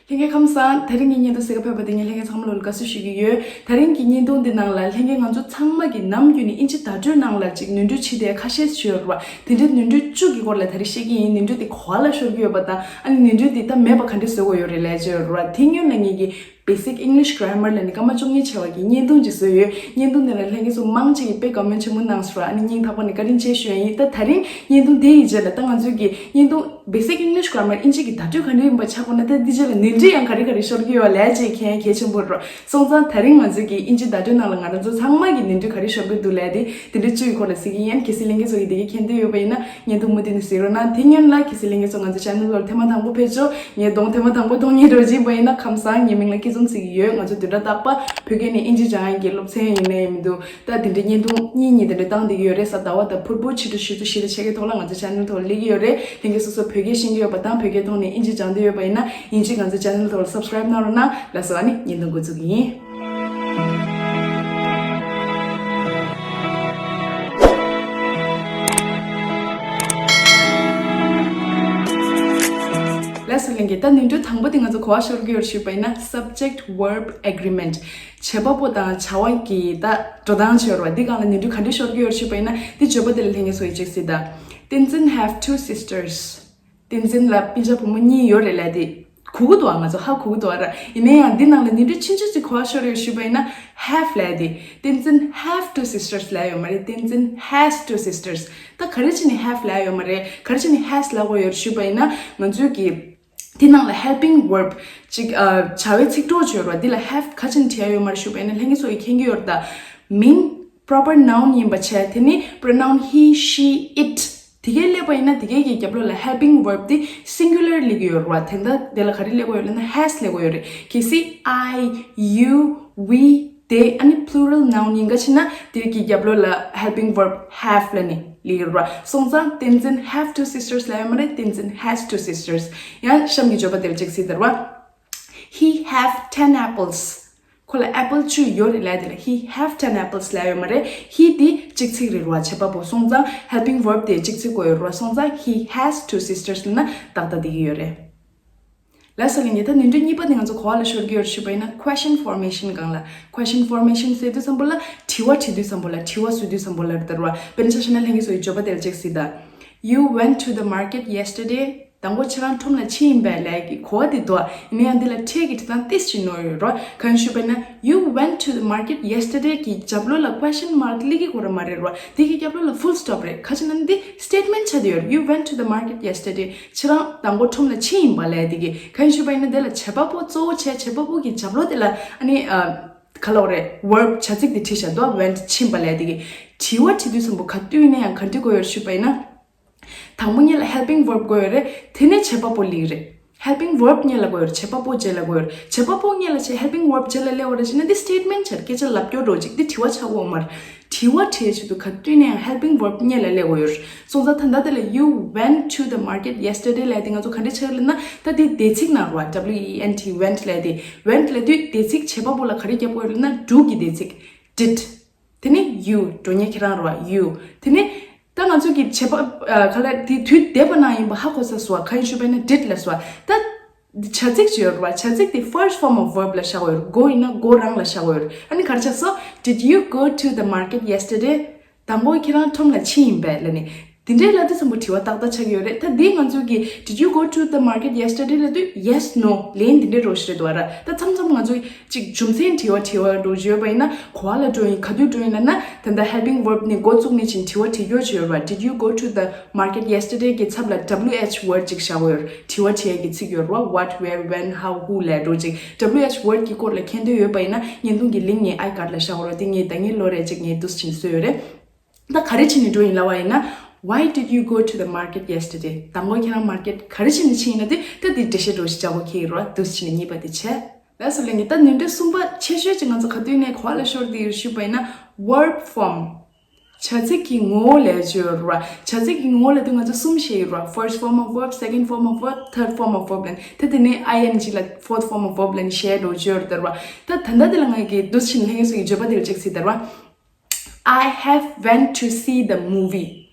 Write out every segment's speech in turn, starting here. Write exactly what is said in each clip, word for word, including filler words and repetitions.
ལྷན་རྒྱས་ཁམས་བཟང་། དེ་རིང་གི་བརྙན་ཐུང་གཟིགས་ག་ཕེབས་པ་དེ་ངས་ལྷན་རྒྱས་ཚང་མ་ལ་དགའ་བསུ་ཞུ་གི་ཡོད། དེ་རིང་གི་བརྙན་ཐུང་འདི་ནང་ལ་ལྷན་རྒྱས་ང་ཚོ་ཚང་མ་གིས་ནམ་རྒྱུན་ནས་དབྱིན་ཇི་བརྡ་སྤྲོད་ནང་ལ་ཅིག་ནོར་འཁྲུལ་བྱེད་བསྡད་ཁ་ཤས་ཤིག་ཡོད་རེད་བ། དེ་འདྲའི་ནོར་འཁྲུལ་བཅུ་གི་སྐོར་ལ་དེ་རིང་བཤད་ཀྱི་ཡིན། ནོར་འཁྲུལ་དེ་ག་པ་ལ་ཤོར་གྱི་ཡོད་པ་དང་། ཨ་ནི་ནོར་འཁྲུལ་དེ་ད་མེད་པ་ག་འདྲ་བཟོ་དགོས་ཡོད་རེད་ལབ་ཡ་ཅིག་ཡོད་རེད་བ། དེ་སྔོན་ལ་ངེད་ཀྱིས་Basic English Grammar ལབ་ནས་སྐར་མ་བཅོ་ལྔ་བྱས་པ་གི་བརྙན་ཐུང་ཅིག་བཟོས་ཡོད། བརྙན་ཐུང་དེ་ལ་ལྷན་རྒྱས་ཚོ་མང་ཆེ་གིས་དཔེ་དགའ་མོས་ཆེན་པོ་གནང་སོང་ར། ཨ་ནི་སྙིང་ཐག་པ་ནས་བཀའ་དྲིན་ཆེ་ཞུ་ཡ་ཡིན། ད་དེ་རིང་བརྙན་ཐུང་དེ་ཡི་རྗེས་ལ་ད་ང་ཚོས་ཀྱི་བརྙན་ཐུང་Basic English Grammar དབྱིན་ཇི་གི་བརྡ་སྤྲོད་ག་འདྲ་ཡིན་པ་ཆགས་དགོས་ན། ད་འདི་རྗེས་ལ་ནོར་འཁྲུལ་ཡང་ག་རེ་ག་རེ་ཤོར་གྱི་ཡོད་ལབ་ཡ་ཅིག་མཁྱེན་ཡ་གལ་ཆེན་པོ་རེད། སོང་ཙང་དེ་རིང་ང་ཚོས་ཀྱི་དབྱིན་ཇི་བརྡ་སྤྲོད་ནང་ལ་ང་རང་ཚོ་ཚང་མ་གིས་ནོར་འཁྲུལ་ག་རེ་ཤོར་གྱི་འདུག་ལབ་ཡ་དེ་དེ་འདྲའི་བཅུ་ཡི་སྐོར་ལ་གཟིགས་ཀྱི་ཡིན། གལ་སྲིད་ལྷན་རྒྱས་ཚོ་གིས་དེ་ག་མཁྱེན་འདོད་ཡོད་པ་ཡིན་ན་བརྙན་ཐུང་མུ་མཐུད་ནས་གཟིགས་རོགས་གནང་། དེ་སྔོན་ལ་གལ་སྲིད་ལྷན་རྒྱས་ཚོ་ང་ཚོ་channel ལ་ཐེངས་མ་དང་པོ་ཕེབས་བྱུང་། ངས་གདོང་ཐེངས་མ་དང་པོ་མཐོང་མཁན་འདྲ་བོ་ཅིག་ཡིན་པ་ཡིན་ན་ཁམས་བཟང་། ངའི་མིང་ལ་སྐྱིད་འཛོམས་ཟེར་གྱི་ཡོད། ང་ཚོ་བདུན་ཕྲག་རྟག་པར་བོད་སྐད་ནས་དབྱིན་ཇི་སྦྱང་ཡག་གི་སློབ་ཚན་ཡིན་ནའི་མི་འདུག་ད་དེ་འདྲའི་བརྙན་ཐུང་གཉིས་གཉིས་དེ་འདྲ་བཏང་བསྡད་ཀྱི་ཡོད་རེད། གཟའ་ཟླ་བ་དང་ཕུར་བུ་ཕྱི་དྲོ་ཆུ་ཚོད་བཞི་དང་ཕྱེད་ཀའི་ཐོག་ལ་ང་ཚོ་channel ཐོག་སླེབས་ཀྱི་ཡོད་རེད། ལྷན་རྒྱས་སོ་སོ་བོད་སྐད་ཤེས་ཀྱི་ཡོད་པ་དང་བོད་སྐད་ཐོག་ནས་དབྱིན་ཇི་སྦྱང་འདོད་ཡོད་པ་ཡིན་ན་དབྱིན་ཇི་ང་ཚོ་channel ཐོག་ལ་subscribe གནང་རོགས་གནང་། ལགས་སོ། ཨ་ནི་བརྙན་ཐུང་འགོ་འཛུགས་ཀྱི་ཡིན། ལགས་སོ་ལྷན་རྒྱས། ད་ནོར་འཁྲུལ་དང་པོ་དེ་ང་ཚོ་ག་པར་ཤོར་གྱི་ཡོད་ཞུས་པ་ཡིན་ན་subject verb agreement། བྱེད་པ་པོ་དང་བྱ་བ་གི་ད་འགྲོ་སྟངས་ཤོར་བ་འདི་སྒང་ལ་ནོར་འཁྲུལ་ག་འདྲ་ཤོར་གྱི་ཡོད་ཞུས་པ་ཡིན་ན། འདི་བརྗོད་པ་དེ་ལ་ལྷན་རྒྱས་ཚོ་ཡིས་ཅིག་གཟིགས་དང་། བསྟན་འཛིན་have two sisters། བསྟན་འཛིན་ལ་སྤུན་ཀྱག་བུ་མོ་གཉིས་ཡོད་རེད་ལབ་དེ་གོ་གི་འདུག་ཨ། ང་ཚོ་ཧ་གོ་གི་འདུག་ཨ་ར། ཡིན་ན་ཡང་འདི་ནང་ལ་ནོར་འཁྲུལ་ཆུང་ཆུང་ཅིག་ག་པར་ཤོར་ཡོད་ཞུས་པ་ཡིན་ན་have ལབ་དེ། བསྟན་འཛིན་have two sisters ལབ་ཡོད་མ་རེད། བསྟན་འཛིན་has two sisters། ད་ག་རེ་བྱས་ནས་have ལབ་ཡོད་མ་རེད། ག་རེ་བྱས་ནས་has ལབ་དགོས་ཡོད་ཞུས་པ་ཡིན་ན། ང་ཚོས་ཀྱི་འདི་ནང་ལ་helping verb ཅིག་ཨ། བྱ་བའི་ཚིག་གྲོགས་ཅིག་ཡོད་རེད་བ། འདི་ལ་have ག་རེ་བྱས་ནས་བྲིས་ཡོད་མ་རེད་ཞུས་པ་ཡིན་ན། ལྷན་རྒྱས་ཚོ་ཡིས་མཁྱེན་གྱི་ཡོད་རེད་ད། མིང་proper noun ཡིན་པ་བྱས། དེ་ནི་pronoun he, she, it དེ་གས་སླེབས་པ་ཡིན་ན་དེ་གས་ཀྱི་རྒྱབ་ལོགས་ལ་helping verb དེ་singular སླེབས་ཀྱི་ཡོད་རེད་བ། དེ་འདྲ་དེ་ལ་ག་རེ་སླེབས་ཀྱི་ཡོད་ལབ་ན་has སླེབས་ཀྱི་ཡོད་རེད། གལ་སྲིད་I, you, we དེ་ཨ་ནི་plural noun ཡིན་ག་ཕྱིན་ན་དེ་གི་རྒྱབ་ལོགས་ལ་helping verb have ལབ་ནས་སླེབས་ཀྱི་ཡོད་རེད་བ། སོང་ཙང་བསྟན་འཛིན་have two sisters ལབ་ཡོད་མ་རེད། བསྟན་འཛིན་has two sisters། ཡང་གཤམ་གྱི་བརྗོད་པ་དེ་ལ་ཅིག་གཟིགས་དང་། He have ten apples། ཁོ་ལ་apple བཅུ་ཡོད་རེད་ལབ་དེ་ལ། He have ten apples ལབ་ཡོད་མ་རེད། He དེ་གཅིག་ཚིག་རེད་ར། བྱེད་པ་པོ། སོང་ཙང་helping verb དེ་གཅིག་ཚིག་པོ་ཡོད་ར། སོང་ཙང་he has two sisters ལབ་ན་ཏག་ཏག་བསྡད་ཀྱི་ཡོད་རེད། ལགས་སོ་ལྷན་རྒྱས། ད་ནོར་འཁྲུལ་གཉིས་པ་དེ་ང་ཚོ་ག་པ་ལ་ཤོར་གྱི་ཡོད་ཞུས་པ་ཡིན་ན་question formation སྒང་ལ། Question formation ཟེར་དུས་ཙམ་པོ་ལ་དྲི་བ་དྲི་དུས་ཙམ་པོ་ལ། དྲི་བ་བཟོ་དུས་ཙམ་པོ་ལ་རེད་ར། དཔེར་ན་ཆ་བཞག་ན་ལྷན་རྒྱས་ཚོ་ཡིས་བརྗོད་པ་དེ་ལ་ཅིག་གཟིགས་དང་། You went to the market yesterday། དང་པོ་ཁྱེད་རང་ཁྲོམ་ལ་ཕྱིན་ཡིན་པས་ལབ་ཀྱི་གོ་བ་དེ་འདུག་ཡིན་ན་ཡང་འདི་ལ་འཕྲལ་གྱི་འབྲི་སྟངས་ཏོག་ཙམ་ཅིག་ནོར་ཡོད་ར། གང་ཞུས་པ་ན། You went to the market yesterday གི་རྒྱབ་ལོགས་ལ་question mark སླེབས་ཀྱི་ཡོད་ར་མ་རེད་ར། དེ་གི་རྒྱབ་ལོགས་ལ་full stop རེད། ག་ཅི་ན་འདི་statement ཆགས་བསྡད་ཡོད་ར། You went to the market yesterday ཁྱེད་རང་དང་པོ་ཁྲོམ་ལ་ཕྱིན་ཡིན་པས་ལབ་དེ་གི། གང་ཞུས་པ་ཡིན་ན་དེ་ལ་བྱེད་པ་པོ་གཙོ་བོ་བྱས། བྱེད་པ་པོ་གི་རྒྱབ་ལོགས་དེ་ལ་ཨ་ནི་ཨ། ག་ལབ་དགོས་རེད། verb བྱ་ཚིག་དེ་བྲིས་བཞག་འདུག went ཕྱིན་པ་ལབ་དེ་གི། དྲི་བ་དྲི་དུས་ཙམ་པོ་ག་དུས་ཡིན་ན་ཡང་ག་འདྲ་དགོས་ཡོད་ཞུས་པ་ཡིན་ན། དང་པོ་སྔོན་ལ་helping verb དགོས་ཡོད་རེད། དེ་ནས་བྱེད་པ་པོ་སླེབས་རེད། helping verb སྔོན་ལ་དགོས་ཡོད་རེད། བྱེད་པ་པོ་རྗེས་ལ་དགོས་ཡོད་རེད། བྱེད་པ་པོ་སྔོན་ལ་བྱས། helping verb རྗེས་ལ་སླེབས་པ་རེད་ཅེ་ན་འདི་statement ཆགས། སྐད་ཆ་ལབ་སྐྱོར་འདྲ་བོ་ཅིག་འདི་དྲི་བ་ཆགས་ཀྱི་ཡོད་མ་རེད། དྲི་བ་དྲི་ཡའི་ཆེད་དུ་ག་དུས་ནས་ཡང་helping verb སྔོན་ལ་སླེབས་དགོས་ཡོད་རེད། སོང་ཙང་ད་ལྟ་དེ་ལ་you went to the market yesterday ལབ་དེ་ང་ཚོ་ག་འདྲ་ཆགས་ལབ་ན། ད་འདི་འདས་ཚིག་ནང་རེད་བ། W E N T went ལབ་དེ། went ལབ་དུས་འདས་ཚིག་བྱེད་པ་པོ་ལ་ག་རེ་རྒྱབ་དགོས་ཡོད་ལབ་ན་do གི་འདས་ཚིག did། དེ་ནས་you འགྲོ་མཁན་ཁྱེད་རང་རེད་བ། you དེ་ནས་ད་ང་ཚོ་གི་བྱེད་པ་ཨ། ག་ལ་དེ་དུས་འདས་པ་ནང་ཡིན་པ་ཧ་གོ་ཚར་སོང་བ། ག་ཡིན་ཞུས་པ་ཡིན་ན་did ལབ་སོང་བ། ད་བྱ་ཚིག་ཅིག་ཡོད་རེད་བ། བྱ་ཚིག་དེ་first form of verb ལ་བཞག་དགོས་ཡོད་རེད། go ཡིན་ན་go རང་ལ་བཞག་དགོས་ཡོད་རེད། ཨ་ནི་ག་རེ་ཆགས་སོང་། Did you go to the market yesterday? དང་པོ་ཁྱེད་རང་ཁྲོམ་ལ་ཕྱིན་ཡིན་པས་ལབ་ནས། དེ་འདྲའི་ལབ་དུས་ཙམ་པོ་དྲི་བ་ཏག་ཏག་ཆགས་ཀྱི་ཡོད་རེད། ད་འདི་ང་ཚོ་གིས་Did you go to the market yesterday ལབ་དུས་yes no ལན་འདི་འདྲའི་རོ་ཞིག་རེད་འདུག་བ་ར། ད་མཚམས་མཚམས་ང་ཚོ་གཅིག་རྒྱུ་མཚན་དྲི་བ་དྲི་བ་འགྲོ་བརྗོད་པ་ཡིན་ན། ག་པ་ལ་འགྲོ་ཡིན། ག་དུས་འགྲོ་ཡིན་ལབ་ན། ད་ལྟ་helping verb ནས་འགོ་བཙུགས་ནས་ཕྱིན་དྲི་བ་དྲི་རྒྱུ་ཅིག་ཡོད་རེད་བ། Did you go to the market yesterday གི་ཚབ་ལ W H word ཅིག་བཞག་དགོས་ཡོད་རེད། དྲི་བ་དྲི་ཡ་གི་ཚིག་ཡོད་རེད་བ། What, where, when, how, who ལབ་འགྲོ་ཅིག W H word གི་སྐོར་ལ་མཁྱེན་འདོད་ཡོད་པ་ཡིན་ན་བརྙན་ཐུང་གི་link ངའི་ཨའི་ཀར་ལ་བཞག་རོགས། དེ་ངས་ད་ངའི་ལོ་རེ་ཅིག་ངས་འདུག་སེ་བྱས་ནས་བཟོས་ཡོད་རེད། ད་ག་རེ་བྱས་ནས་འགྲོ་ཡིན་ལབ་པ་ཡིན་ན། Why did you go to the market yesterday? དང་པོ་ཁྱེད་རང་མར་ཀེཊ་ག་རེ་བྱས་ནས་ཕྱིན་ཡིན་ན་དེ་ད་དེ་འགྲེལ་བཤད་འདྲ་བོ་ཞིག་རྒྱག་དགོས་ཁེལ་ཡོད་རེད་བ། འདུག་སེ་བྱས་ནས་གཉིས་པ་དེ་བྱས། ལགས་སོ་ལྷན་རྒྱས། ད་ནོར་འཁྲུལ་གསུམ་པ་ཆེ་ཤོས་ཅིག་ང་ཚོ་ག་དུས་ནས་ག་པ་ལ་ཤོར་བསྡད་ཡོད་ཞུས་པ་ཡིན་ན། verb form བྱ་ཚིག་གི་ངོ་བོ་ལབ་ཡ་ཅིག་ཡོད་རེད་བ། བྱ་ཚིག་གི་ངོ་བོ་ལབ་དུས་ང་ཚོ་གསུམ་བཤད་ཡོད་རེད་བ། first form of verb, second form of verb, third form of verb ལབ་ནས། ད་དེ་ནས་I N G ལ་fourth form of verb ལབ་ནས་བཤད་འགྲོ་ཅིག་ཡོད་རེད་བ། ད་ད་ལྟ་དེ་ལ་ངས་ཀྱི་འདུག་སེ་བྱས་ནས་ལྷན་རྒྱས་ཚོ་གི་བརྗོད་པ་དེ་ལ་ཅིག་གཟིགས་དང་བ། I have went to see the movie.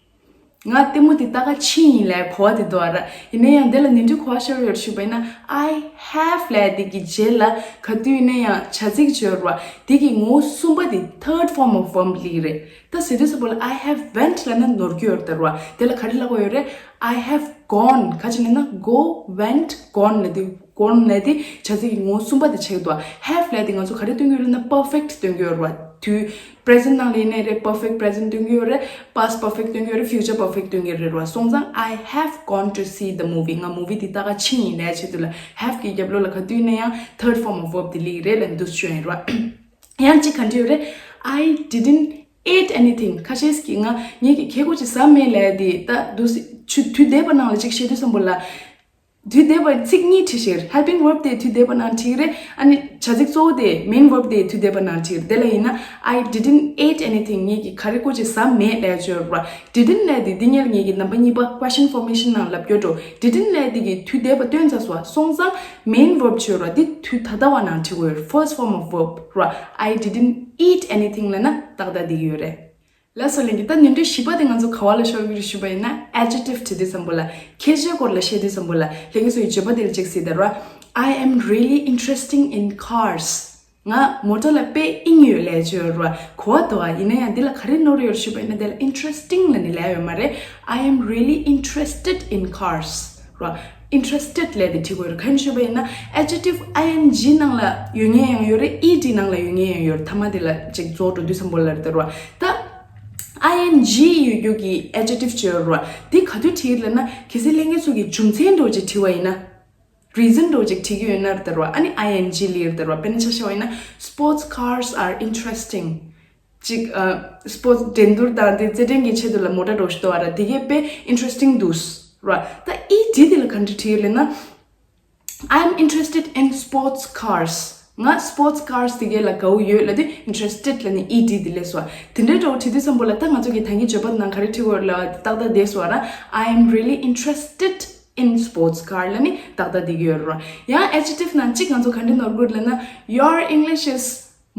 ང་ལྟད་མོ་དེ་ལྟ་ག་ཕྱིན་ཡིན་ལབ་གོ་བ་དེ་འདུག་ཨ་ར། ཡིན་ན་ཡང་དེ་ལ་ནི་འདྲི་གོ་བ་ཤོར་ཡོད་ཞུས་པ་ཡིན་ན། I have ལབ་དེ་གི་རྗེས་ལ་ག་དུས་ཡིན་ན་ཡང་བྱ་ཚིག་བྱོས་ར། དེ་གི་ངོ་བོ་གསུམ་པ་དེ་third form of verb ལི་རེད། ད་ཟེར་དུས་སུ་བོ་ལ་I have went ལབ་ན་ནོར་གྱི་ཡོད་རེད་ད་ར། དེ་ལ་ག་རེ་ལབ་དགོས་ཡོད་རེད། I have gone ག་ཅི་ལབ་ན་go, went, gone ལབ་དུས། gone ལབ་དེ་བྱ་ཚིག་གི་ངོ་བོ་གསུམ་པ་དེ་ཆགས་འདུག have ལབ་དེ་ང་ཚོ་ག་རེ་སྟོན་གྱི་ཡོད་ལབ་ན་perfect སྟོན་གྱི་ཡོད་ར། དུས་present ནང་ལ་ཡིན་ནའི་རེད། perfect present སྟོན་གྱི་ཡོད་རེད། past perfect སྟོན་གྱི་ཡོད་རེད། future perfect སྟོན་གྱི་རེད་ར། སོང་ཙང་I have gone to see the movie ང་movie དེ་ལྟ་ག་ཕྱིན་ཡིན་ལབ་ཆེད་དུ་ལ་have གི་རྒྱབ་ལོགས་ལ་ག་དུས་ཡིན་ན་ཡང་third form of verb དེ་ལི་རེད་ལབ་འདུག་ཞུ་ཡིན་ར། ཡང་གཅིག་ག་འདྲ་ཡོད་རེད། I didn't eat anything ཁ་ཤས་ཀྱིས་ང་ངེད་ཀྱི་ཁེ་གོ་ཅིག་ཟ་མེད་ལབ་དེ་ད་འདུག་སེ་ཆུ་དུས་འདས་པ་ནང་ལ་ཅིག་བཤད་དུས་སམ་བོ་ལ། དུས་འདས་པ་ཚིག་གཉིས་བྲིས་ཤིག helping verb དེ་དུས་འདས་པ་ནང་བྲིས་རེད། ཨ་ནི་བྱ་ཚིག་གཙོ་བོ་དེ་main verb དེ་དུས་འདས་པ་ནང་བྲིས་རེད། དེ་ལ་ཡིན་ན། I didn't eat anything ངེད་ཀྱིས་ག་རེ་གོ་ཅིག་ཟ་མེད་ལབ་བརྗོད་ར། didn't ལབ་དེ་འདི་ཉིད་ངེད་ཀྱི་རྣམ་པ་གཉིས་པ་question formation ནང་ལབ་རྒྱུ་འགྲོ། didn't ལབ་དེ་གི་དུས་འདས་པ་སྟོན་ཚར་སོང་སོང་ཙང་main verb བརྗོད་ར། འདི་དུས་ད་ལྟ་བ་ནང་བྲིས་དགོས་ཡོད། first form of verb ར། I didn't eat anything ལབ་ན་ཏག་ཏག་འདི་གི་ཡོད་རེད། ལགས་སོ་ལྷན་རྒྱས། ད་ནི་འདྲི་བཞི་པ་དེ་ང་ཚོ་ག་བ་ལ་ཤོར་གི་རེད་ཞུས་པ་ཡིན་ན། adjective བྲིས་དུས་སམ་བོ་ལ། ཁྱད་ཆོས་སྐོར་ལ་བཤད་དུས་སམ་བོ་ལ་ལྷན་རྒྱས་ཚོ་ཡི་བརྗོད་པ་དེ་ལ་ཅིག་གཟིགས་དང་ར། I am really interesting in cars ང་མོ་ཊ་ལ་དཔེ་དབྱིངས་ཡོད་ལབ་བརྗོད་ར། གོ་བ་འདུག་ཨ། ཡིན་ན་ཡང་འདི་ལ་ག་རེ་ནོར་ཡོད་ཞུས་པ་ཡིན་ན། དེ་ལ་interesting ལབ་ནི་ལབ་ཡོད་མ་རེད། I am really interested in cars ར། interested ལབ་དེ་བྲིས་དགོས་རེད། ག་རེ་ཞུས་པ་ཡིན་ན་adjective ing ནང་ལ་ཡོད་མཁན་ཡང་ཡོད་རེད། ed ནང་ལ་ཡོད་མཁན་ཡང་ཡོད་རེད། ཐ་མ་དེ་ལ་ཅིག་རྫོགས་འགྲོ་དུས་སམ་བོ་ལ་རེད་ད་ར། ད་ing ཡོད་རྒྱུ་གི་adjective བརྗོད་ར། འདི་ག་དུས་བྲིས་ལབ་ན། གལ་སྲིད་ལྷན་རྒྱས་ཚོ་གི་རྒྱུ་མཚན་འདྲ་བོ་ཅིག་བྲིས་པ་ཡིན་ན། reason འདྲ་བོ་ཅིག་བྲིས་ཀྱི་ཡོད་ན་རེད་ད་ར། ཨ་ནི་ing ལི་རེད་ད་ར། དཔེར་ན་ཆ་བཞག་པ་ཡིན་ན། sports cars are interesting ཅིག་ཨ། སྤོར་ཊི་འགྲན་བསྡུར་དང་དེ་རྩེད་འགྲན་གྱི་ཆེད་དུ་ལ་མོ་ཊ་འགྲོ་ཞིག་འདུག་ཨ་ར། དེ་གས་དཔེ་interesting འདུག་ར། ད་ed དེ་ལ་ག་འདྲ་བྲིས་ཡོད་ལབ་ན། I am interested in sports cars ང་sports cars དེ་གས་ལ་དགའ་བོ་ཡོད་ལབ་དུས་interested ལབ་ནི་ed དེ་སླེབས་སོང་། དེ་འདྲའི་འདྲ་བོ་བྲིས་དུས་སམ་བོ་ལ། ད་ང་ཚོ་གི་ད་གིན་བརྗོད་པ་ནང་ག་རེ་བྲིས་དགོས་ལབ་ཏག་ཏག་བསྡད་སོང་ཨ་ར། I am really interested in sports car ལབ་ནི་ཏག་ཏག་བསྡད་ཀྱི་ཡོད་ར། ཡང་adjective ནང་གཅིག་ང་ཚོ་ག་འདྲ་ནོར་དགོས་ལབ་ན། Your English is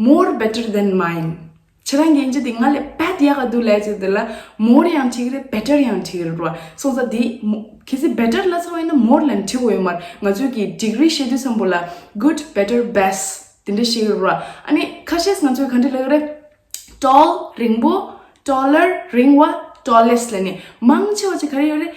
more better than mine ཁྱེད་རང་གི་ཨིན་ཇི་དེ་ང་ལས་དཔེ་ཡག་ག་འདུག་ལབ་ཅིག་དེ་ལ་more ཡང་བྲིས་ཀྱི་རེད། better ཡང་བྲིས་ཀྱི་རེད་ར། སོང་ཙང་དེ་མོ་གལ་སྲིད་better ལབ་ཚར་བ་ཡིན་ན་more ལབ་ནི་བྲིས་དགོས་ཡོད་མ་རེད། ང་ཚོས་ཀྱི་degree བཤད་དུས་སམ་བོ་ལ་good, better, best དེ་འདྲ་བཤད་ཀྱི་རེད་ར། ཨ་ནི་ཁ་ཤས་ང་ཚོས་ག་འདྲ་ལབ་ཀྱི་རེད། tall རིང་པོ། taller རིང་བ། tallest ལབ་ནི། མང་ཆེ་བ་ཅིག་ག་རེ་ཡོད་རེད།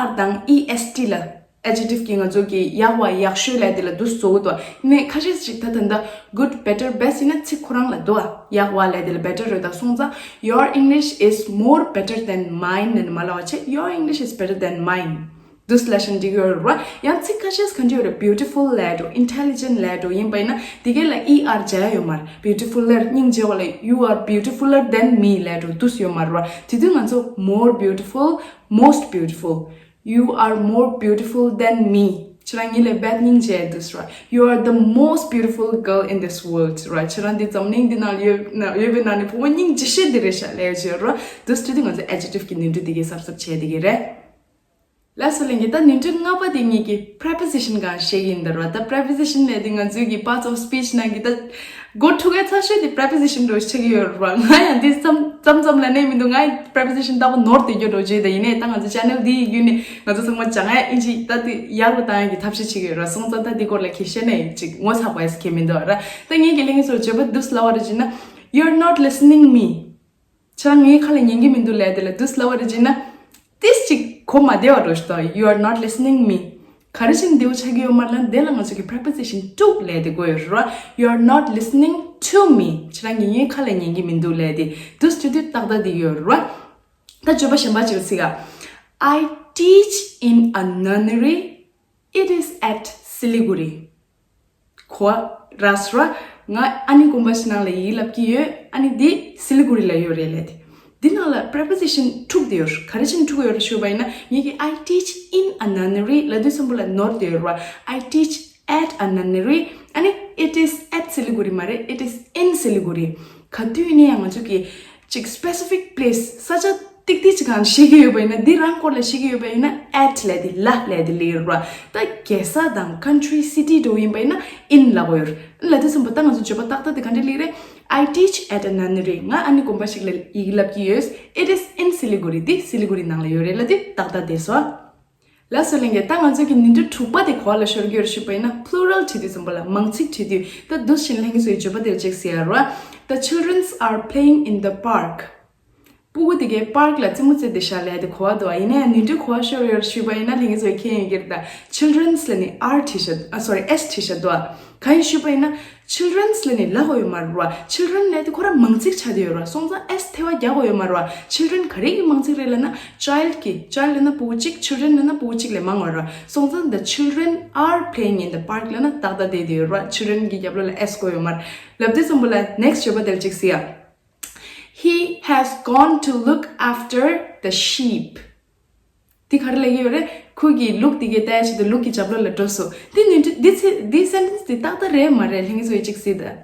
er དང་est ལ། adjective གི་ང་ཚོ་གི་ཡག་པ་ཡག་ཤོས་ལབ་དེ་ལ་འདུག་བཟོ་གི་འདུག་ནས་ཁ་ཤས་ཤིག་ད་ད་ད་good, better, best ཡིན་ན་ཚིག་ཁོ་རང་ལ་འདུག་ཡག་པ་ལབ་དེ་ལ་better རེད་ད། སོང་ཙང་your English is more better than mine ནས་མ་ལབ་པ་བྱས། Your English is better than mine འདུག་ལབ་བཞིན་འགྲིག་ཡོད་རེད་བ། ཡང་ཚིག་ཁ་ཤས་ག་འདྲ་ཡོད་རེད། beautiful ལབ་འགྲོ། intelligent ལབ་འགྲོ་ཡིན་པ་ཡིན་ན་དེ་གས་ལ་er སྦྱར་ཡ་ཡོད་མ་རེད། beautifuler སྙིང་རྗེ་བ་ལ། you are beautifuler than me ལབ་འགྲོ་འདུག་ཡོད་མ་རེད་བ། དེ་དུས་ང་ཚོ་more beautiful, most beautiful You are more beautiful than me ཁྱེད་རང་ངའི་ལས་དཔེ་སྙིང་རྗེ་འདུག་ར། You are the most beautiful girl in this world ར། ཁྱེད་རང་འདི་འཛམ་གླིང་འདི་ནང་ཡོད་ན་ཡོད་པའི་ནང་ནས་བུ་མོ་སྙིང་རྗེ་ཤོས་འདི་རེད་ཤག་ལབ་ཡ་ཅིག་ཡོད་ར། འདུག་སེ་དུས་ང་ཚོ་adjective གི་ནི་འབྲུ་འདི་གའི་གཟབ་གཟབ་བྱས་འདི་གི་རེད། ལགས་སོ་ལྷན་རྒྱས། ད་ནི་འབྲུ་ལྔ་པ་དེ་ངེད་ཀྱི་preposition གང་བཤད་ཀྱི་ཡིན་ད་ར། ད་preposition ལས་དེ་ང་ཚོའི་གི་parts of speech ནང་གི་ད་འགོ་ཐུག་གའི་ཚ་ཤོས་དེ་preposition འགྲོ་ཆགས་ཀྱི་ཡོད་ར། ང་ཡང་འདི་ཙམ་ཙམ་ཙམ་ལ་གནས་མི་འདུག་ང་ཡང་preposition ལྟ་བུ་ནོར་བསྡད་རྒྱུ་འགྲོ་བྱེད། ད་ཡིན་ནའི་ད་ང་ཚོ་channel འདི་ཡི་བརྒྱུད་ནས་ང་ཚོ་ཚང་མ་སྦྱང་ཡ་ཨིན་ཇི་ད་དེ་ཡག་པོ་བཏང་ཡ་གི་ཐབས་ཤེས་བྱེད་ཀྱི་ཡོད་ར། སོང་ཙང་ད་འདི་སྐོར་ལ་ཁྱེད་བཤད་ནས་ཅིག་ངོ་ཚ་བ་ཡས་ཁྱེད་མི་འདུག་ར། ད་ངེད་ཀྱི་ལྷན་རྒྱས་ཚོར་བརྗོད་པ་འདུག་སེ་ལབ་པ་རེད་ཅེ་ན། You're not listening me ཁྱེད་རང་ངའི་ཁ་ལ་ཉན་གྱི་མི་འདུག་ལབ་དེ་ལ་འདུག་སེ་ལབ་པ་རེད་ཅེ་ན། ཏིས་ཅིག་གོ་མ་བདེ་བ་འགྲོ་ཞིག་དང་། You are not listening me ག་རེ་བྱས་ནས་འདི་བོ་ཆགས་ཀྱི་ཡོད་མ་རེད་ལབ་ན། དེ་ལ་ང་ཚོ་གི་preposition to ལབ་དེ་དགོས་ཡོད་རེད་བ། You are not listening to me ཁྱེད་རང་གིས་ངའི་ཁ་ལ་ཉན་གྱི་མི་འདུག་ལབ་དེ་འདུག་སེ་དེ་ཏག་ཏག་དེ་ཡོད་རེད་བ། ད་བརྗོད་པ་གཞན་པ་ཅིག་ལ་གཟིགས་ཨ། I teach in a nunnery. It is at Siliguri གོ་ར་སོ་ར། ང་ཨ་ནི་དགོན་པ་ཞིག་ནང་ལ་ཡིག་བསླབ་ཀྱི་ཡོད། ཨ་ནི་འདི་སི་ལི་གུ་རི་ལ་ཡོད་རེད་ལབ་དེ། འདི་ནང་ལ་preposition འཁྲུག་དེ་ཡོད། ག་རེ་བྱས་ནས་འཁྲུག་ཡོད་རེད་ཞུས་པ་ཡིན་ན། ངེད་ཀྱི་I teach in a nunnery ལབ་དུས་སམ་བོ་ལ་ནོར་དེ་ཡོད་རེད་བ། I teach at a nunnery ཨ་ནི་it is at Siliguri མ་རེད། It is in Siliguri ག་དུས་ཡིན་ན་ཡང་ང་ཚོ་གི་ཅིག་specific place ས་ཆ་ ཏིག་ཏིག་ཅིག་གང་ཤེས་ཀྱི་ཡོད་པ་ཡིན་ན། འདི་རང་སྐོར་ལ་ཤེས་ཀྱི་ཡོད་པ་ཡིན་ན། at ལབ་དེ་ལ་ལབ་དེ་ལ་ཡོད་ར། ད་རྒྱལ་ས་དང་country city འགྲོ་ཡིན་པ་ཡིན་ན་in ལབ་དགོས་ཡོད། ལབ་དུས་ཙམ་པ་ད་ང་ཚོ་བརྗོད་པ་ཏག་ཏག་དེ་ག་འདྲ་ལབ་རེད། I teach at a nunnery. ང་ཨ་ནི་དགོན་པ་ཞིག་ལ་ཡི་གེ་བསླབ་ཀྱི་ཡོད། It is in Siliguri. འདི་སི་ལི་གུ་རི་ནང་ལ་ཡོད་རེད་ལབ་དེ་ཏག་ཏག་བསྡད་སོང་། ལགས་སོ་ལྷན་རྒྱས། ད་ང་ཚོ་གི་ནུས་མཐུ་དྲུག་པ་དེ་ག་པ་ལ་ཤོར་གྱི་ཡོད་ཞུས་པ་ཡིན་ན། plural བྲིས་དུས་ཙམ་པ་ལ། མང་ཚིག་བྲིས་དུས། ད་འདུག་སེ་ལྷན་རྒྱས་ཚོས་བརྗོད་པ་དེ་ལ་ཅིག་ཟེར་ཡ་ར། The children are playing in the park. སྤུ་གུ་དེ་གའི་པཱརྐ་ལ་རྩེད་མོ་རྩེ་བསྡད་ཤག་ལབ་དེ་གོ་བ་འདུག་ཨ། ཡིན་ནའི་ནུས་མཐུ་ག་པ་ཤོར་ཡོད་ཞུས་པ་ཡིན་ན། ལྷན་རྒྱས་ཚོས་མཁྱེན་ཡོད་ཀྱི་རེད། ད་children's ལབ་ནི་are བྲིས་ཤག་ཨ། sorry, s བྲིས་ཤག་འདུག་ཨ། གང་ཡིན་ཞུས་པ་ཡིན་ན། children's ལབ་ནི་ལབ་དགོས་ཡོད་མ་རེད་བ། children ལབ་དེ་ཁོ་རང་མང་ཚིག་ཆགས་བསྡད་ཡོད་ར། སོང་ཙང་s ཐེ་བ་རྒྱག་དགོས་ཡོད་མ་རེད་བ། children ག་རེ་གི་མང་ཚིག་རེད་ལབ་ན། child གི། child ལབ་ན་སྤུ་གུ་གཅིག children ལབ་ན་སྤུ་གུ་གཅིག་ལས་མང་བ་ར། སོང་ཙང་the children are playing in the park ལབ་ན་ཏག་ཏག་བསྡད་བསྡད་ཡོད་ར། children གི་རྒྱབ་ལོགས་ལ་s དགོས་ཡོད་མ་རེད། ལབ་དུས་ཙམ་པ་ལ་next བརྗོད་པ་དེ་ལ་ཅིག་གཟིགས་ཨ། He has gone to look after the sheep. འདི་ག་རེ་ལབ་ཀྱི་ཡོད་རེད། ཁོ་གིས་ལུག་དེ་གའི་ལྟ་ཡ་ཆེད་དུ་ལུག་གི་རྒྱབ་ལོགས་ལ་འགྲོ་སོང་། འདི་ནི་འདི་ཚེ་འདི་sentence འདི་ཏག་ཏག་རེད་མ་རེད། ལྷན་རྒྱས་ཚོས་ཅིག་གཟིགས་དང་།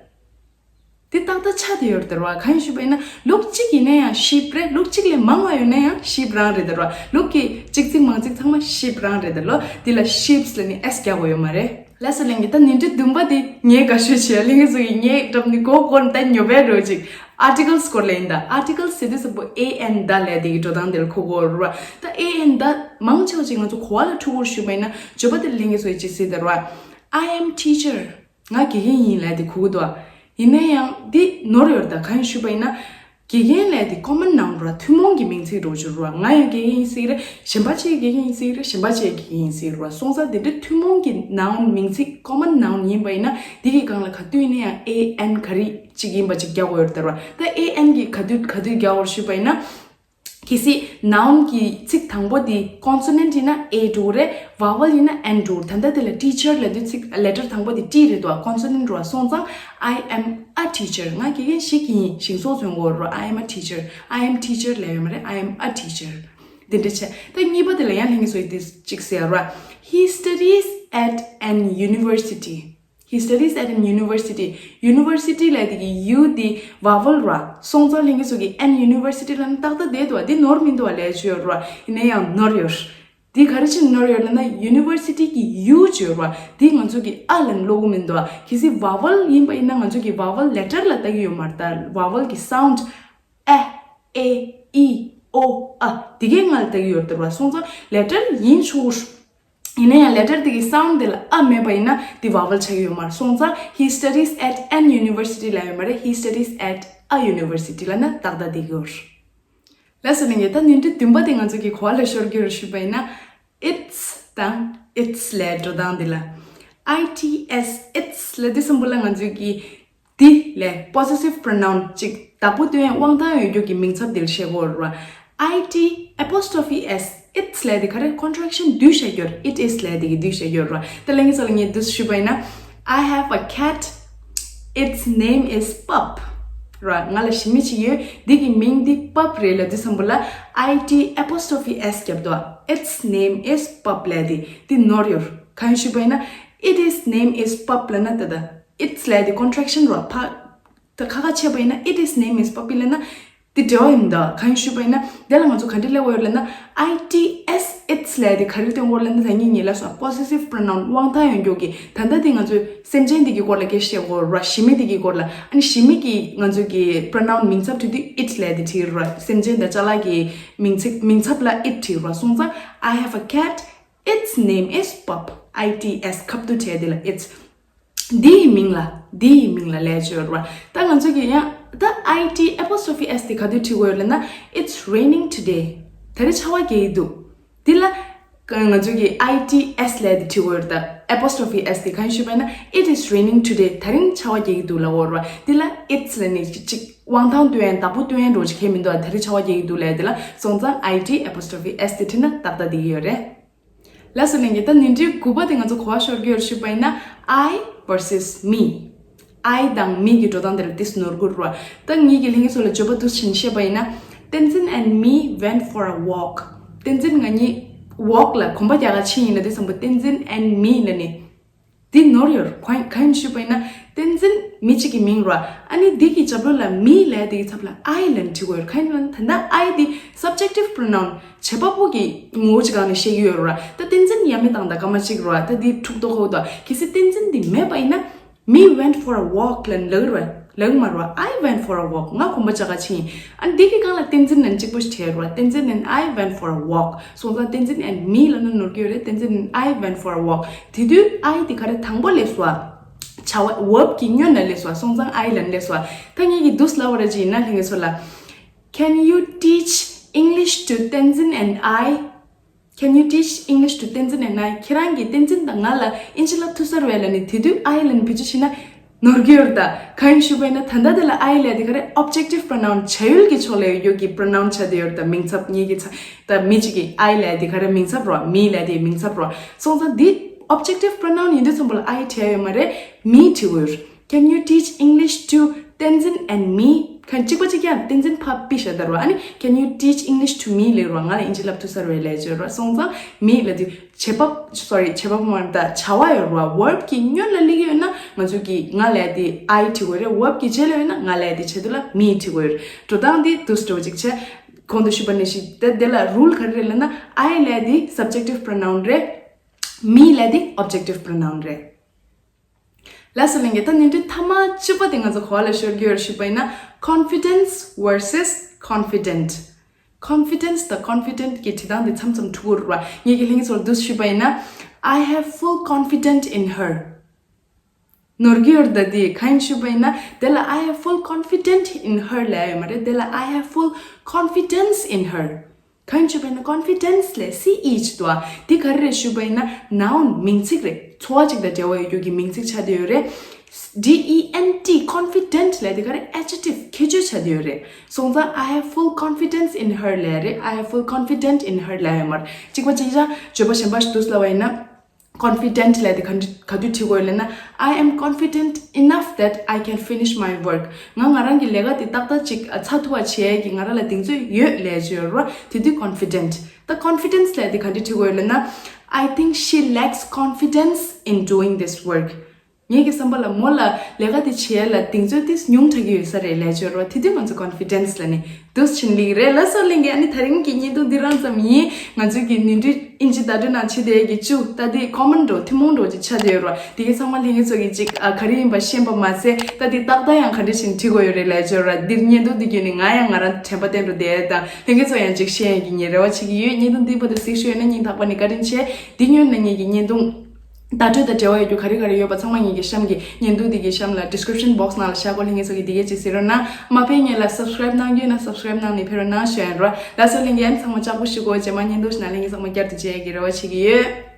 འདི་ཏག་ཏག་ཆགས་བསྡད་ཡོད་རེད་ད་ར་བ། གང་ཡིན་ཞུས་པ་ཡིན་ན། ལུག་གཅིག་ཡིན་ན་ཡང་sheep རེད། ལུག་གཅིག་ལས་མང་བ་ཡོད་ན་ཡང་sheep རང་རེད་ད་ར་བ། ལུག་གི་གཅིག་ཚིག་མང་ཚིག་ཚང་མ་sheep རང་རེད་ད་ལོ། འདི་ལ་sheeps ལབ་ནི་s རྒྱག་དགོས་ཡོད་མ་རེད། ལགས་སོ་ལྷན་རྒྱས། ད་ནི་འདྲི་བདུན་པ་དེ་ངས་དགའ་ཤོས་བྱས། ལྷན་རྒྱས་ཚོ་གིས་ངས་འགྲམ་ནས་གོ་གོ་ནས་ད་ཉོབ་པའི་འགྲོ་ཅིག articles སྐོར་ལ་ཡིན་ད། articles ཟེར་དུས་ཙམ་པོ་a and the ལབ་དེ་གི་འགྲོ་སྟངས་དེ་ལ་གོ་གོ་ར། ད་a and the མང་ཆེ་བ་ཅིག་ང་ཚོ་གོ་བ་ལ་འཁྲུལ་སྐོར་ཞུས་པ་ཡིན་ན། བརྗོད་པ་དེ་ལ་ལྷན་རྒྱས་ཚོ་ཡིས་ཅིག་གཟིགས་དང་ར། I am teacher. ང་དགེ་རྒན་ཡིན་ལབ་དེ་གོ་གི་འདུག་ཡིན་ན་ཡང་འདི་ནོར་ཡོད་ད། གང་ཡིན་ཞུས་པ་ཡིན་ན། དགེ་རྒན་ལབ་དེ་common noun ར། ཐུན་མོང་གི་མིང་ཚིག་འགྲོ་ཆོག་ར། ང་ཡང་དགེ་རྒན་ཡིན་ཟེར་གྱི་རེད། གཞན་པ་ཅིག་དགེ་རྒན་ཡིན་ཟེར་གྱི་རེད། གཞན་པ་ཅིག་དགེ་རྒན་ཡིན་ཟེར་གྱི་རེད་བ། སོང་ཙང་དེ་འདྲ་ཐུན་མོང་གི་noun མིང་ཚིག common noun ཡིན་པ་ཡིན་ན། འདི་གི་སྒང་ལ་ག་དུས་ཡིན་ན་ཡང་a and ག་རེ་ཅིག་ཡིན་པ་ཅིག་རྒྱག་དགོས་ཡོད་རེད་ད་ར། ད་a and གི་ག་དུས་ག་དུས་རྒྱག་དགོས་ཞུས་པ་ཡིན་ན། གལ་སྲིད་noun གི་ཚིག་དང་པོ་དེ་consonant ཡིན་ན་a འགྲོ་གི་རེད། vowel ཡིན་ན་n འགྲོ་གི་རེད། ད་ལྟ་དེ་ལ་teacher ལབ་དུས་ཚིག letter དང་པོ་དེ་T རེད་དོ། consonant འགྲོ་བ། སོང་ཙང་I am a teacher. ང་དགེ་རྒན་ཞིག་ཡིན། ཞིང་ཚོགས་མཚོན་གོ་ར། I am a teacher. I am teacher ལབ་ཡོད་མ་རེད། I am a teacher. དེ་འདྲ་བྱས། ད་གཉིས་པ་དེ་ལ་ཡང་ལྷན་རྒྱས་ཚོས་དེ་གཅིག་ཟེར་ར། He studies at an university. He studies at an university. university ལབ་དེ་གི་u དེ་vowel ར། སོང་ཙང་ལྷན་རྒྱས་ཚོ་གིས་an university ལབ་ན་ཏག་ཏག་བསྡད་འདུག་བ། འདི་ནོར་མི་འདུག་བ་ལབ་ཡ་ཅིག་ཡོད་ར། ཡིན་ན་ཡང་ནོར་ཡོད། འདི་ག་རེ་བྱས་ནོར་ཡོད་ལབ་ན། university གི་u ཅིག་ཡོད་ར། འདི་ང་ཚོ་གིས་a ལབ་ནས་ཀློག་གི་མི་འདུག་བ། གལ་སྲིད་vowel ཡིན་པ་ཡིན་ན་ང་ཚོ་གིས་vowel letter ལ་ལྟ་གི་ཡོད་མ་རེད། ད་vowel གི་sound a, e, i, o, a དེ་གའི་སྒང་ལ་ལྟ་གི་ཡོད་རེད་ད་ར་བ། སོང་ཙང་letter ཡིན་ཆོག་ཡིན་ན་ཡང་letter དེ་གི་sound དེ་ལ་a མེད་པ་ཡིན་ན་དེ་vowel ཆགས་ཀྱི་ཡོད་མ་རེད། སོང་ཙང་he studies at an university ལབ་ཡོད་མ་རེད། He studies at a university ལབ་ན་ཏག་ཏག་བསྡད་ཀྱི་ཡོད་རེད། ལགས་སོ་ལྷན་རྒྱས། ད་ནི་འདྲི་བདུན་པ་དེ་ང་ཚོ་གིས་ག་པ་ལ་ཤོར་གྱི་ཡོད་རེད་ཞུས་པ་ཡིན་ན། its དང་its ལབ་འགྲོ་སྟངས་དེ་ལ། its its ལབ་དུས་ཙམ་པ་ལ་ང་ཚོ་གིས་འདི་ལས་possessive pronoun ཅིག་བདག་པོ་སྟོན་ཡ་དབང་ཐང་ཡོད་རྒྱུ་གི་མིང་ཚབ་དེ་ལ་བཤད་དགོས་རེད་བ། it apostrophe s, its ལབ་དེ་ག་རེ། contraction བསྡུས་བཤད་རྒྱུ་རེད། it is ལབ་དེ་གི་བསྡུས་བཤད་རྒྱུ་རེད་བ། ད་ལྷན་རྒྱས་ཚོ་ལ་ངས་འདི་ཞུས་པ་ཡིན་ན། I have a cat. Its name is Pup ར། ང་ལ་ཞི་མི་ཅིག་ཡོད། འདི་གི་མིང་འདི་Pup རེད་ལབ་དུས་ཙམ་པ་ལ་it apostrophe s རྒྱབ་འདུག its name is Pup ལབ་དེ་འདི་ནོར་ཡོད། གང་ཞུས་པ་ཡིན་ན། it is name is Pup ལབ་ན་ད་ད། its ལབ་དེ་contraction ར། ཕ་ད་ཁ་ཁ་ཆད་པ་ཡིན་ན་it is name is Puppy ལབ་ན་དེ་འབྲེལ་བ་ཡིན་ད། གང་ཞུས་པ་ཡིན་ན་དེ་ལ་ང་ཚོ་ག་འདྲ་ལབ་དགོས་ཡོད་ལབ་ན། its its ལབ་དེ་ག་རེ་སྟོན་དགོས་ལབ་ན། ད་ངས་ངས་ལབ་སོང་། possessive pronoun དབང་ཐང་ཡོད་རྒྱུ་གི། ད་ལྟ་དེ་ང་ཚོས་སེམས་ཅན་དེ་གི་སྐོར་ལ་སྐད་ཆ་བཤད་དགོས་ར། ཞི་མི་དེ་གི་སྐོར་ལ། ཨ་ནི་ཞི་མི་གི་ང་ཚོ་གི་pronoun མིང་ཚབ་བྲིས་དུས་it ལབ་དེ་བྲིས་ར། སེམས་ཅན་དང་ཅ་ལག་གི་མིང་ཚིག་མིང་ཚབ་ལ་it བྲིས་ར། སོང་ཙང་I have a cat. Its name is Pup. its ཁ་བསྡུ་བྱས་དེ་ལ་its། འདི་ཡི་མིང་ལ། འདི་ཡི་མིང་ལ་ལབ་ཀྱི་ཡོད་རེད་བ། ད་ང་ཚོ་གིས་ཡང་ད་it apostrophe s དེ་ག་དུས་བྲིས་དགོས་ཡོད་ལབ་ན། It's raining today. ད་རེས་ཆར་པ་རྒྱག་གི་འདུག་འདི་ལ་ང་ཚོ་གིས་its ལབ་དེ་བྲིས་དགོས་ཡོད་རེད། ད་apostrophe s དེ་གང་ཞུས་པ་ཡིན་ན། It is raining today. ད་རིང་ཆར་པ་རྒྱག་གི་འདུག་ལབ་དགོས་རེད་བ། འདི་ལ་its ལབ་ནས་ཅིག་དབང་ཐང་སྟོན་ཡ་བདག་པོ་སྟོན་ཡ་འདྲ་བོ་ཅིག་གང་ཡང་མི་འདུག་ད་རིང་ཆར་པ་རྒྱག་གི་འདུག་ལབ་དེ་ལ། སོང་ཙང་it apostrophe s དེ་བྲིས་ན་ཏག་ཏག་བསྡད་ཀྱི་ཡོད་རེད། ལགས་སོ་ལྷན་རྒྱས། ད་ནི་འདྲི་དགུ་པ་དེ་ང་ཚོ་ག་པར་ཤོར་གྱི་ཡོད་ཞུས་པ་ཡིན་ན། I versus me. I དང་me གི་འགྲོ་སྟངས་དེ་ལ་ཏོག་ཙམ་ནོར་གྱི་ཡོད་རེད་བ། ད་ངེད་ཀྱིས་ལྷན་རྒྱས་ཚོ་ལ་བརྗོད་པ་འདི་འདྲ་བྱས་ནས་བཤད་པ་ཡིན་ན། Tenzin and me went for a walk. བསྟན་འཛིན་ང་གཉིས་walk ལ་གོམ་པ་རྒྱག་ག་ཕྱིན་ཡིན་ལབ་དུས་ཙམ་པ། Tenzin and me ལབ་ནས། འདི་ནོར་ཡོད། གང་གང་ཞུས་པ་ཡིན་ན་བསྟན་འཛིན་མི་གཅིག་གི་མིང་རེད་བ། ཨ་ནི་འདི་གི་རྒྱབ་ལོགས་ལ་མི་ལབ་དེ་གི་ཚབ་ལ་I ལབ་ནས་བྲིས་དགོས་ཡོད། གང་ཡིན་ན་ད་ལྟ་I འདི་subjective pronoun བྱེད་པ་པོ་གི་ངོ་བོ་གཅིག་སྒང་ནས་བཤད་ཀྱི་ཡོད་རེད་བ། ད་བསྟན་འཛིན་ཡ་མེད་དང་ད་སྐར་མ་གཅིག་རེད་བ། ད་འདི་འཁྲུག་རྡོ་ཁོག་ཏོ་གལ་སྲིད་བསྟན་འཛིན་འདི་མེད་པ་ཡིན་ན། མི་went for a walk ལབ་ལབ་ར་ལབ་མ་ར། I went for a walk. ང་གོམ་པ་རྒྱག་ག་ཕྱིན། ཨ་འདི་གི་སྒང་ལ་བསྟན་འཛིན་ནང་གཅིག་པོ་ཞིག་བྲིས་ར། བསྟན་འཛིན་and I went for a walk སོང་ཙང་བསྟན་འཛིན་and me ལབ་ན་ནོར་གྱི་ཡོད་རེད། བསྟན་འཛིན and I went for a walk དེ་དུས་I དེ་ག་རེ་དང་པོ་སླེབས་སོང་། བྱ་བ་verb གི་སྔོན་ལ་སླེབས་སོང་། སོང་ཙང་I ལབ་སླེབས་སོང་། ད་ངེད་ཀྱི་འདུག་སེ་ལབ་པ་ར་ཅིག་ཡིན་ན་ལྷན་རྒྱས་ཚོ་ལ། Can you teach English to Tenzin and I? Can you teach English to Tenzin and I? ཁྱེད་རང་གིས་བསྟན་འཛིན་དང་ང་ལ་ཨིན་ཇི་བསླབ་ཐུབ་ས་རེད་བས་ལབ་ནས་དེ་དུས་I ལབ་ནས་བེད་སྤྱོད་བྱས་ན་ནོར་གྱི་ཡོད་རེད་ད། གང་ཡིན་ཞུས་པ་ཡིན་ན་ད་ལྟ་དེ་ལ་I ལབ་དེ་ག་རེ་objective pronoun བྱ་ཡུལ་གྱི་ཕྱོགས་ལ་ཡོད་རྒྱུ་གི་pronoun ཆགས་བསྡད་ཡོད་རེད་ད། མིང་ཚབ་ངེད་ཀྱི་ཚ་ད་མི་གཅིག་གི་I ལབ་དེ་ག་རེ་མིང་ཚབ་རེད་བ། me ལབ་དེ་མིང་ཚབ་རེད་བ། སོང་ཙང་འདི་objective pronoun ཡིན་དུས་ཙམ་པ་ལ་I བྲིས་ཡོད་མ་རེད། me བྲིས་དགོས་ཡོད། Can you teach English to Tenzin and me? གང་གཅིག་པ་གཅིག་ཀྱང་བསྟན་འཛིན་ཕ་པི་ཤ་དར་བ། ཨ་ནི་Can you teach English to me ལབ་ར་ང་ལ་ཨིན་ཇི་བསླབ་ཐུབ་ས་རེད་ལབ་བརྗོད་ར། སོང་ཙང་me ལབ་དུས་བྱེད་པ་sorry བྱེད་པ་མ་རེད་ད། བྱ་བ་ཡོད་ར། verb གི་སྔོན་ལ་སླེབས་ཀྱི་ཡོད་ན་ང་ཚོ་གི་ང་ལབ་དེ་I བྲིས་དགོས་རེད། verb གི་རྗེས་ལ་ཡོད་ན་ང་ལབ་དེ་ཆེད་དུ་ལ་me བྲིས་དགོས་རེད། འགྲོ་སྟངས་དེ་འདུག་སེ་འགྲོ་གཅིག་བྱས། གོང་དུ་ཞུས་པ་ནང་བཞིན་དེ་དེ་ལ་rule ག་རེ་རེད་ལབ་ན་I ལབ་དེ་subjective pronoun རེད། me ལབ་དེ་objective pronoun རེད། ལགས་སོ་ལྷན་རྒྱས། ད་ནི་འདི་ཐ་མ་བཅུ་པ་དེ་ང་ཚོ་གོ་བ་ལ་ཤོར་གྱི་ཡོད་ཞུས་པ་ཡིན་ན། confidence versus confident. Confidence དང་confident གི་བྲིས་སྟངས་དེ་མཚམས་མཚམས་འཁྲུག་གི་རེད་བ། ངེད་ཀྱི་ལྷན་རྒྱས་ཚོར་འདུག་ཞུས་པ་ཡིན་ན། I have full confident in her. ནོར་གྱི་ཡོད་རེད་ད། དེ་གང་ཡིན་ཞུས་པ་ཡིན་ན་དེ་ལ་I have full confident in her ལབ་ཡོད་མ་རེད། དེ་ལ་I have full confidence in her. གང་ཡིན་ཞུས་པ་ཡིན་ན་confidence ལ་C E ཅིག་འདུག་ཨ། འདི་ག་རེ་རེད་ཞུས་པ་ཡིན་ན་noun མིང་ཚིག་རེད། ཚོར་བ་ཅིག་དང་འབྲེལ་བ་ཡོད་རྒྱུ་གི་མིང་ཚིག་ཆགས་བསྡད་ཡོད་རེད། D E N T confident ལབ་དེ་ག་རེ་adjective ཁྱད་ཆོས་ཆགས་བསྡད་ཡོད་རེད། སོང་ཙང་I have full confidence in her ལབ་རེད། I have full confident in her ལབ་ཡོད་མ་རེད། གཅིག་པ་གཅིག་རྐྱང་བརྗོད་པ་གཞན་པ་ཞིག་འདུག་ལབ་པ་ཡིན་ན། confident ལབ་དེ་ག་འདྲ་ག་དུས་བྲིས་དགོས་ལབ་ན། I am confident enough that I can finish my work. ང་ང་རང་གི་ལས་ཀ་དེ་ཏག་ཏག་ཅིག་ཚར་ཐུབ་པ་བྱེད་ཡས་ཀྱི་ང་རང་ལ་གདེང་ཚོད་ཡོད་ལབ་ཡས་ཡོད་རེད་བ། དེ་དུས་confident། ད་confidence ལབ་དེ་ག་འདྲ་བྲིས་དགོས་ལབ་ན། I think she lacks confidence in doing this work. ངེད་ཀྱི་བསམ་པ་ལ་མོ་ལ་ལས་ཀ་དེ་བྱེད་ཡས་ལ་གདེང་ཚོད་དེ་ཉུང་དྲགས་ཀྱི་ཡོད་ས་རེད་ལབ་ཡས་ཡོད་རེད་བ། དེ་དུས་ང་ཚོ་confidence ལབ་ནི། འདུག་སེ་ཕྱིན་ལིག་རེད། ལགས་སོ་ལྷན་རྒྱས། ཨ་ནི་དེ་རིང་གི་བརྙན་ཐུང་འདི་རང་ཙམ་ཡིན། ང་ཚོའི་གི་ནི་འདི་ཨིན་ཇི་བརྡ་སྤྲོད་ནང་བྲིས་བསྡད་ཀྱི་བཅུ་ད་འདི་common འགྲོ་ཐུན་མོང་འགྲོ་ཅིག་ཆགས་བསྡད་ཡོད་རེད། དེ་གའི་ཚང་མ་ལྷན་རྒྱས་ཚོ་གི་ཅིག་ཨ་ག་རེ་ཡིན་པ་ཤེས་པ་མ་ཟད། ད་འདི་ཏག་ཏག་ཡང་ག་འདྲ་ཞིག་བྲིས་དགོས་ཡོད་རེད་ལབ་ཡས་ཡོད་རེད། འདིར་བརྙན་ཐུང་འདི་བརྒྱུད་ནས་ང་ཡང་ང་རང་དྲན་པ་བསྟན་འགྲོ་བསྡད་དང་། ལྷན་རྒྱས་ཚོ་ཡང་ཅིག་ཤེས་ཡས་ཀྱི་ངས་རེ་བ་བྱེད་ཀྱི་ཡོད། བརྙན་ཐུང་འདི་བར་དུ་གཟིགས་ཞུ་ཡོད་ན་སྙིང་ཐག་པ་ནས་བཀའ་དྲིན་ཆེ། འདི་སྔོན་ནས་ངེད་ཀྱི་བརྙན་ཐུང་བརྡ་སྤྲོད་དང་འབྲེལ་བ་ཡོད་རྒྱུ་ག་རེ་ག་རེ་ཡོད་པ་ཚང་མ་ངེད་ཀྱི་གཤམ་གྱི་བརྙན་ཐུང་འདི་གི་གཤམ་ལ་description box ནང་ལ་བཞག་གོ། ལྷན་རྒྱས་ཚོ་གིས་འདི་གས་ཅིག་གཟིགས་རོགས་གནང་། མ་ཕེབས་སྔོན་ལ་subscribe གནང་རྒྱུ་ཡིན་ན་subscribe གནང་ནས་ཕེབས་རོགས་གནང་ཞུ་ཡ་ཡིན་རོ། ལགས་སོ་ལྷན་རྒྱས། ཚང་མ་ལྕགས་པོ་ཞུ་གོ། རྗེས་མ་བརྙན་ཐུང་ཞིག་ནང་ལྷན་རྒྱས་ཚང་མ་བསྐྱར་དུ་མཇལ་ཡ་གི་རེ་བ་བྱེད་ཀྱི་ཡོད།